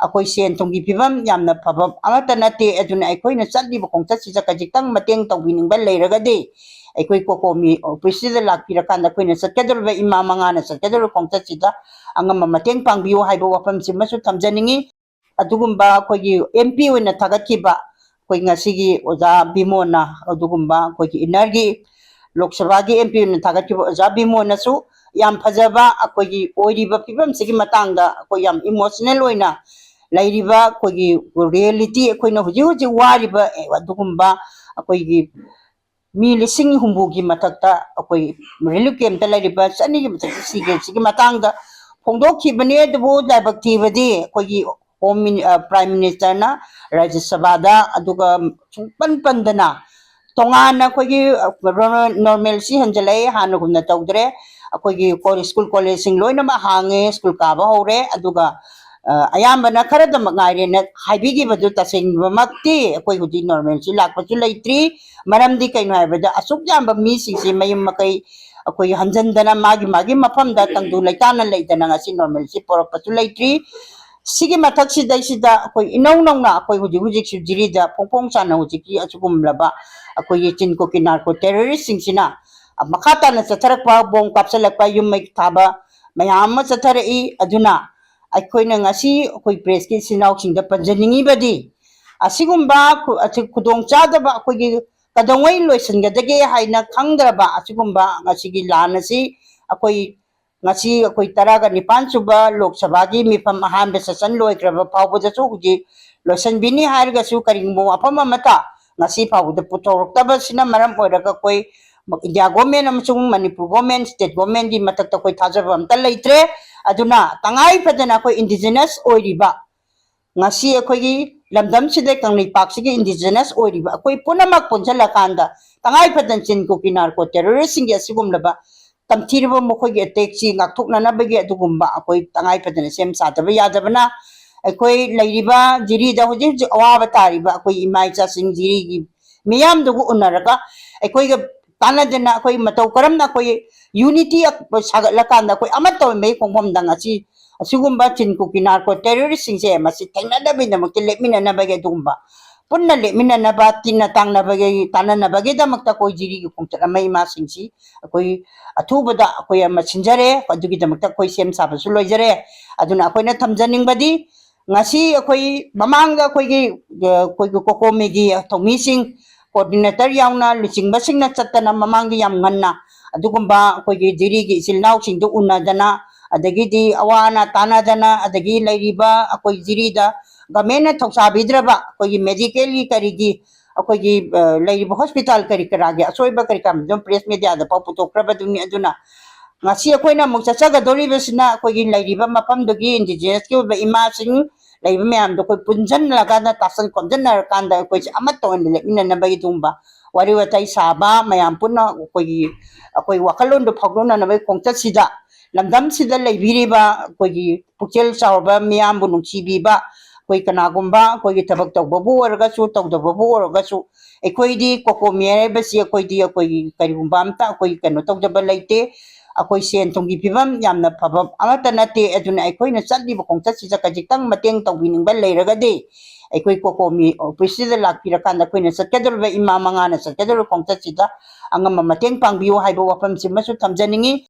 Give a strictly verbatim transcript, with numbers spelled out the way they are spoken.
ꯑꯩꯈꯣꯏ ꯁꯦꯟ ꯊꯨꯝꯒꯤ ꯐꯤꯕꯝ ꯌꯥꯝꯅ ꯐꯕ ꯑꯃꯠꯇ ꯅꯠꯇꯦ꯫ ꯑꯗꯨꯅ ꯑꯩꯈꯣꯏꯅ ꯆꯠꯂꯤꯕ ꯈꯣꯡꯆꯠꯁꯤꯗ ꯈꯖꯤꯛꯇꯪ ꯃꯇꯦꯡ ꯇꯧꯕꯤꯅꯤꯡꯕ ꯂꯩꯔꯒꯗꯤ ꯑꯩꯈꯣꯏ COCOMI office ꯁꯤꯗ ꯂꯥꯛꯄꯤꯔꯀꯥꯟꯗ ꯑꯩꯈꯣꯏꯅ ꯆꯠꯀꯗꯧꯔꯤꯕ ꯏꯃꯥ ꯃꯉꯥꯅ ꯆꯠꯀꯗꯧꯔꯤꯕ ꯈꯣꯡꯆꯠꯁꯤꯗ ꯑꯉꯝꯕ ꯃꯇꯦꯡ ꯄꯥꯡꯕꯤꯌꯨ ꯍꯥꯏꯕ ꯋꯥꯐꯝꯁꯤꯃꯁꯨ ꯊꯝꯖꯅꯤꯡꯏ꯫ ꯑꯗꯨꯒꯨꯝꯕ ꯑꯩꯈꯣꯏꯒꯤ MP ꯑꯣꯏꯅ ꯊꯥꯒꯠꯈꯤꯕ ꯑꯩꯈꯣꯏ ꯉꯁꯤꯒꯤ ꯑꯣꯖꯥ ꯕꯤꯃꯣꯅ, ꯑꯗꯨꯒꯨꯝꯕ ꯑꯩꯈꯣꯏꯒꯤ inner ꯒꯤ ꯂꯣꯛ ꯁꯚꯥꯒꯤ MP ꯑꯣꯏꯅ ꯊꯥꯒꯠꯈꯤꯕ ꯑꯣꯖꯥ ꯕꯤꯃꯣꯅꯁꯨ ꯌꯥꯝ ꯐꯖꯕ ꯑꯩꯈꯣꯏꯒꯤ ꯑꯣꯏꯔꯤꯕ ꯐꯤꯕꯝꯁꯤꯒꯤ ꯃꯇꯥꯡꯗ ꯑꯩꯈꯣꯏ ꯌꯥꯝ emotional ꯑꯣꯏꯅ ꯂꯩꯔꯤꯕ ꯑꯩꯈꯣꯏꯒꯤ reality, ꯑꯩꯈꯣꯏꯅ ꯍꯧꯖꯤꯛ ꯍꯧꯖꯤꯛ ꯋꯥꯔꯤꯕ ꯑꯗꯨꯒꯨꯝꯕ ꯑꯩꯈꯣꯏꯒꯤ ꯃꯤ ꯂꯤꯁꯤꯡ ꯍꯨꯝꯐꯨꯒꯤ ꯃꯊꯛꯇ ꯑꯩꯈꯣꯏ relief camp ꯇ ꯂꯩꯔꯤꯕ ꯆꯅꯤꯒꯤ ꯃꯊꯛꯇ ꯁꯤꯈꯤꯕꯁꯤꯒꯤ ꯃꯇꯥꯡꯗ ꯐꯣꯡꯗꯣꯛꯈꯤꯕꯅꯤ꯫ ꯑꯗꯨꯕꯨ ꯂꯥꯏꯕꯛ ꯊꯤꯕꯗꯤ ꯑꯩꯈꯣꯏꯒꯤ Home Min-, ꯑ, Prime Minister ꯅ ꯔꯥꯖ꯭ꯌ ꯁꯚꯥꯗ ꯑꯗꯨꯒ ꯁꯨꯡꯄꯟ ꯄꯟꯗꯅ ꯇꯣꯉꯥꯟꯅ ꯑꯩꯈꯣꯏꯒꯤ, ꯑ, normalcy ꯍꯟꯖꯤꯜꯂꯛꯑꯦ, ꯍꯥꯟꯅꯒꯨꯝꯅ ꯇꯧꯗ꯭ꯔꯦ꯫ ꯑꯩꯈꯣꯏꯒꯤ ꯀꯣ-, school college ꯁꯤꯡ ꯂꯣꯏꯅꯃꯛ ꯍꯥꯡꯉꯦ, school ꯀꯥꯕ ꯍꯧꯔꯦ꯫ ꯑꯗꯨꯒ, ꯑ, ꯑꯌꯥꯝꯕꯅ ꯈꯔꯗꯃꯛ ꯉꯥꯏꯔꯦꯅ ꯍꯥꯏꯕꯤꯈꯤꯕꯗꯨ ꯇꯁꯦꯡꯕꯃꯛꯇꯤ ꯑꯩꯈꯣꯏ ꯍꯧꯖꯤꯛ normalcy ꯂꯥꯛꯄꯁꯨ ꯂꯩꯇ꯭ꯔꯤ꯫ ꯃꯔꯝꯗꯤ ꯀꯩꯅꯣ ꯍꯥꯏꯕꯗ ꯑꯁꯨꯛ ꯌꯥꯝꯕ ꯃꯤꯁꯤꯡꯁꯦ ꯃꯌꯨꯝ ꯃꯀꯩ ꯑꯩꯈꯣꯏ ꯍꯟꯖꯤꯟꯗꯅ ꯃꯥꯒꯤ ꯃꯥꯒꯤ ꯃꯐꯝꯗ ꯇꯪꯗꯨ ꯂꯩꯇꯥꯅ ꯂꯩꯗꯅ ꯉꯁꯤ normalcy ꯄꯣꯔꯛꯄꯁꯨ ꯂꯩꯇ꯭ꯔꯤ꯫ ꯁꯤꯒꯤ ꯃꯊꯛꯁꯤꯗꯩꯁꯤꯗ ꯑꯩꯈꯣꯏ ꯏꯅꯧ ꯅꯧꯅ ꯑꯩꯈꯣꯏ ꯍꯧꯖꯤꯛ ꯍꯧꯖꯤꯛꯁꯨ ꯖꯤꯔꯤꯗ ꯐꯣꯡ ꯐꯣꯡ ꯁꯥꯅ ꯍꯧꯖꯤꯛꯀꯤ ꯑꯁꯤꯒꯨꯝꯂꯕ ꯑꯩꯈꯣꯏꯒꯤ CHIN COCO narco terrorist ꯁꯤꯡꯁꯤꯅ ꯃꯈꯥ ꯇꯥꯅ ꯆꯠꯊꯔꯛꯄ, bomb ꯀꯥꯞꯁꯤꯜꯂꯛꯄ, ꯌꯨꯝ ꯃꯩ ꯊꯥꯕ ꯃꯌꯥꯝ ꯑꯃ ꯆꯠꯊꯔꯛꯏ꯫ ꯑꯗꯨꯅ ꯑꯩꯈꯣꯏꯅ ꯉꯁꯤ ꯑꯩꯈꯣꯏ press ꯀꯤ ꯏꯆꯤꯟ ꯏꯅꯥꯎꯁꯤꯡꯗ ꯄꯟꯖꯅꯤꯡꯉꯤꯕꯗꯤ, ꯑꯁꯤꯒꯨꯝꯕ ꯈꯨ-, ꯑꯁꯤ ꯈꯨꯗꯣꯡꯆꯥꯗꯕ ꯑꯩꯈꯣꯏꯒꯤ ꯀꯩꯗꯧꯉꯩ ꯂꯣꯏꯁꯤꯟꯒꯗꯒꯦ ꯍꯥꯏꯅ ꯈꯪꯗ꯭ꯔꯕ ꯑꯁꯤꯒꯨꯝꯕ ꯉꯁꯤꯒꯤ ꯂꯥꯟ ꯑꯁꯤ ꯑꯩꯈꯣꯏ ꯉꯁꯤ ꯑꯩꯈꯣꯏ ꯇꯔꯥꯒ ꯅꯤꯄꯥꯟ ꯁꯨꯕ ꯂꯣꯛ ꯁꯚꯥꯒꯤ ꯃꯤꯐꯝ ꯑꯍꯥꯟꯕ session ꯂꯣꯏꯈ꯭ꯔꯕ ꯐꯥꯎꯕꯗꯁꯨ ꯍꯧꯖꯤꯛ ꯂꯣꯏꯁꯤꯟꯕꯤꯅꯤ ꯍꯥꯏꯔꯒꯁꯨ ꯀꯔꯤꯒꯨꯝꯕ ꯋꯥꯐꯝ ꯑꯃꯠꯇ ꯉꯁꯤ ꯐꯥꯎꯕꯗ ꯄꯨꯊꯣꯔꯛꯇꯕꯁꯤꯅ ꯃꯔꯝ ꯑꯣꯏꯔꯒ ꯑꯩꯈꯣꯏ India government ꯑꯃꯁꯨꯡ ꯃꯅꯤꯄꯨꯔ government, state government ꯀꯤ ꯃꯊꯛꯇ ꯑꯩꯈꯣꯏ ꯊꯥꯖꯕ ꯑꯝꯇ ꯂꯩꯇ꯭ꯔꯦ꯫ ꯑꯗꯨꯅ ꯇꯉꯥꯏ ꯐꯗꯅ ꯑꯩꯈꯣꯏ indigenous ꯑꯣꯏꯔꯤꯕ, ꯉꯁꯤ ꯑꯩꯈꯣꯏꯒꯤ ꯂꯝꯗꯝꯁꯤꯗ, ꯀꯪꯂꯩꯄꯥꯛꯁꯤꯒꯤ indigenous ꯑꯣꯏꯔꯤꯕ ꯑꯩꯈꯣꯏ ꯄꯨꯝꯅꯃꯛ ꯄꯨꯟꯁꯤꯜꯂꯀꯥꯟꯗ ꯇꯉꯥꯏ ꯐꯗꯅ CHIN COCO narco terrorist ꯁꯤꯡꯒꯤ ꯑꯁꯤꯒꯨꯝꯂꯕ ꯇꯝꯊꯤꯔꯕ ꯃꯈꯣꯏꯒꯤ attack ꯁꯤ ꯉꯥꯛꯊꯣꯛꯅꯅꯕꯒꯤ ꯑꯗꯨꯒꯨꯝꯕ ꯑꯩꯈꯣꯏ ꯇꯉꯥꯏ ꯐꯗꯅ ꯁꯦꯝ ꯁꯥꯗꯕ ꯌꯥꯗꯕꯅ, ꯑꯩꯈꯣꯏ ꯂꯩꯔꯤꯕ ꯖꯤꯔꯤꯗ ꯍꯧꯖꯤꯛ ꯍꯧꯖꯤꯛ ꯑꯋꯥꯕ ꯇꯥꯔꯤꯕ ꯑꯩꯈꯣꯏ ꯏꯃꯥ ꯏꯆꯥꯁꯤꯡ ꯖꯤꯔꯤꯒꯤ ꯃꯤꯌꯥꯝꯗꯨꯒ ꯎꯅꯔꯒ ꯑꯩꯈꯣꯏꯒ ꯇꯥꯟꯅꯗꯅ ꯑꯩꯈꯣꯏ ꯃꯇꯧ ꯀꯔꯝꯅ ꯑꯩꯈꯣꯏ unity ꯁꯥꯒꯠꯂꯀꯥꯟꯗ ꯑꯩꯈꯣꯏ ꯑꯃꯠꯇ ꯑꯣꯏꯕꯒꯤ ꯈꯣꯡꯐꯝꯗ ꯉꯁꯤ ꯑꯁꯤꯒꯨꯝꯕ ꯆꯤꯟ ꯀꯨꯀꯤ ꯅꯥꯔꯀꯣ ꯇꯦꯔꯣꯔꯤꯁꯁꯤꯡꯁꯦ ꯃꯁꯤ ꯊꯦꯡꯅꯗꯕꯒꯤꯗꯃꯛꯇ ꯂꯦꯞꯃꯤꯟꯅꯅꯕꯒꯤ ꯑꯗꯨꯒꯨꯝꯕ ꯄꯨꯟꯅ ꯂꯦꯞꯃꯤꯟꯅꯅꯕ, ꯇꯤꯟꯅ ꯇꯥꯡꯅꯕꯒꯤ, ꯇꯥꯟꯅꯅꯕꯒꯤꯗꯃꯛꯇ ꯑꯩꯈꯣꯏ ꯖꯤꯔꯤꯒꯤ ꯈꯣꯡꯆꯠ ꯑꯃ ꯏꯃꯥꯁꯤꯡꯁꯤ ꯑꯩꯈꯣꯏ ꯑꯊꯨꯕꯗ ꯑꯩꯈꯣꯏ ꯑꯃ ꯁꯤꯟꯖꯔꯦ꯫ ꯑꯗꯨꯒꯤꯗꯃꯛꯇ ꯑꯩꯈꯣꯏ ꯁꯦꯝ ꯁꯥꯕꯁꯨ ꯂꯣꯏꯖꯔꯦ꯫ ꯑꯗꯨꯅ ꯑꯩꯈꯣꯏꯅ ꯊꯝꯖꯅꯤꯡꯕꯗꯤ ꯉꯁꯤ ꯑꯩꯈꯣꯏ ꯃꯃꯥꯡꯗ ꯑꯩꯈꯣꯏꯒꯤ, ꯑ, ꯑꯩꯈꯣꯏꯒꯤ ꯀꯣꯀꯣꯃꯤꯒꯤ ꯊꯧꯃꯤꯁꯤꯡ, ꯀꯣꯑꯣꯔꯗꯤꯅꯦꯇꯔ ꯌꯥꯎꯅ ꯂꯨꯆꯤꯡꯕꯁꯤꯡꯅ ꯆꯠꯇꯅ ꯃꯃꯥꯡꯗ ꯌꯥꯝ ꯉꯟꯅ ꯑꯗꯨꯒꯨꯝꯕ ꯑꯩꯈꯣꯏꯒꯤ ꯖꯤꯔꯤꯒꯤ ꯏꯆꯤꯜ ꯏꯅꯥꯎꯁꯤꯡꯗꯨ ꯎꯅꯗꯅ, ꯑꯗꯒꯤꯗꯤ ꯑꯋꯥ ꯑꯅꯥ ꯇꯥꯟꯅꯗꯅ, ꯑꯗꯒꯤ ꯂꯩꯔꯤꯕ ꯑꯩꯈꯣꯏ ꯖꯤꯔꯤꯗ ꯒꯃꯦꯟꯅ ꯊꯧꯁꯥꯕꯤꯗ꯭ꯔꯕ ꯑꯩꯈꯣꯏꯒꯤ ꯃꯦꯗꯤꯀꯦꯜꯒꯤ ꯀꯔꯤꯒꯤ ꯑꯩꯈꯣꯏꯒꯤ, ꯑ, ꯂꯩꯔꯤꯕ ꯍꯣꯁꯄꯤꯇꯥꯜ ꯀꯔꯤ ꯀꯔꯥꯒꯤ ꯑꯁꯣꯏꯕ ꯀꯔꯤ ꯀꯔꯥ ꯑꯗꯨꯝ ꯄ꯭ꯔꯦꯁ ꯃꯦꯗꯤꯌꯥꯗ ꯐꯥꯎ ꯄꯨꯊꯣꯛꯈ꯭ꯔꯕꯗꯨꯅꯤ꯫ ꯑꯗꯨꯅ ꯉꯁꯤ ꯑꯩꯈꯣꯏꯅ ꯑꯃꯨꯛ ꯆꯠꯆꯒꯗꯧꯔꯤꯕꯁꯤꯅ ꯑꯩꯈꯣꯏꯒꯤ ꯂꯩꯔꯤꯕ ꯃꯐꯝꯗꯨꯒꯤ ꯏꯟꯗꯤꯖꯤꯅꯁꯀꯤ ꯑꯣꯏꯕ ꯏꯃꯥꯁꯤꯡ ꯂꯩꯕ ꯃꯌꯥꯝꯗꯣ ꯑꯩꯈꯣꯏ ꯄꯨꯟꯁꯤꯜꯂꯀꯥꯟꯗ, ꯇꯥꯁꯟ ꯈꯣꯝꯖꯤꯟꯅꯔꯀꯥꯟꯗ ꯑꯩꯈꯣꯏꯁꯦ ꯑꯃꯠꯇ ꯑꯣꯏꯅ ꯂꯦꯞꯃꯤꯟꯅꯅꯕꯒꯤ ꯑꯗꯨꯒꯨꯝꯕ ꯋꯥꯔꯤ ꯋꯥꯇꯥꯏ ꯁꯥꯕ, ꯃꯌꯥꯝ ꯄꯨꯟꯅ ꯑꯩꯈꯣꯏꯒꯤ, ꯑꯩꯈꯣꯏ ꯋꯥꯈꯜꯂꯣꯟꯗꯣ ꯐꯥꯎꯗꯣꯛꯅꯅꯕꯒꯤ ꯈꯣꯡꯆꯠꯁꯤꯗ ꯂꯝꯗꯝꯁꯤꯗ ꯂꯩꯕꯤꯔꯤꯕ ꯑꯩꯈꯣꯏꯒꯤ ꯄꯨꯛꯆꯦꯜ ꯆꯥꯎꯔꯕ, ꯃꯤꯌꯥꯝꯕꯨ ꯅꯨꯡꯁꯤꯕꯤꯕ, ꯑꯩꯈꯣꯏ ꯀꯅꯥꯒꯨꯝꯕ ꯑꯩꯈꯣꯏꯒꯤ ꯊꯕꯛ ꯇꯧꯕꯕꯨ ꯑꯣꯏꯔꯒꯁꯨ, ꯇꯧꯗꯕꯕꯨ ꯑꯣꯏꯔꯒꯁꯨ, ꯑꯩꯈꯣꯏꯗꯤ ꯀꯣꯀꯣꯃꯤ ꯍꯥꯏꯔꯤꯕꯁꯤ ꯑꯩꯈꯣꯏꯗꯤ ꯑꯩꯈꯣꯏꯒꯤ ꯀꯔꯤꯒꯨꯝꯕ ꯑꯝꯇ ꯑꯩꯈꯣꯏ ꯀꯩꯅꯣ ꯇꯧꯗꯕ ꯂꯩꯇꯦ꯫ ꯑꯩꯈꯣꯏ ꯁꯦꯟ ꯊꯨꯝꯒꯤ ꯐꯤꯕꯝ ꯌꯥꯝꯅ ꯐꯕ ꯑꯃꯠꯇ ꯅꯠꯇꯦ꯫ ꯑꯗꯨꯅ ꯑꯩꯈꯣꯏꯅ ꯆꯠꯂꯤꯕ ꯈꯣꯡꯆꯠꯁꯤꯗ ꯈꯖꯤꯛꯇꯪ ꯃꯇꯦꯡ ꯇꯧꯕꯤꯅꯤꯡꯕ ꯂꯩꯔꯒꯗꯤ ꯑꯩꯈꯣꯏ ꯀꯣꯀꯣꯃꯤ ꯑꯣꯐꯤꯁꯁꯤꯗ ꯂꯥꯛꯄꯤꯔꯀꯥꯟꯗ ꯑꯩꯈꯣꯏꯅ ꯆꯠꯀꯗꯧꯔꯤꯕ ꯏꯃꯥ ꯃꯉꯥꯅ ꯆꯠꯀꯗꯧꯔꯤꯕ ꯈꯣꯡꯆꯠꯁꯤꯗ ꯑꯉꯝꯕ ꯃꯇꯦꯡ ꯄꯥꯡꯕꯤꯌꯨ ꯍꯥꯏꯕ ꯋꯥꯐꯝꯁꯤꯃꯁꯨ ꯊꯝꯖꯅꯤꯡꯉꯤ꯫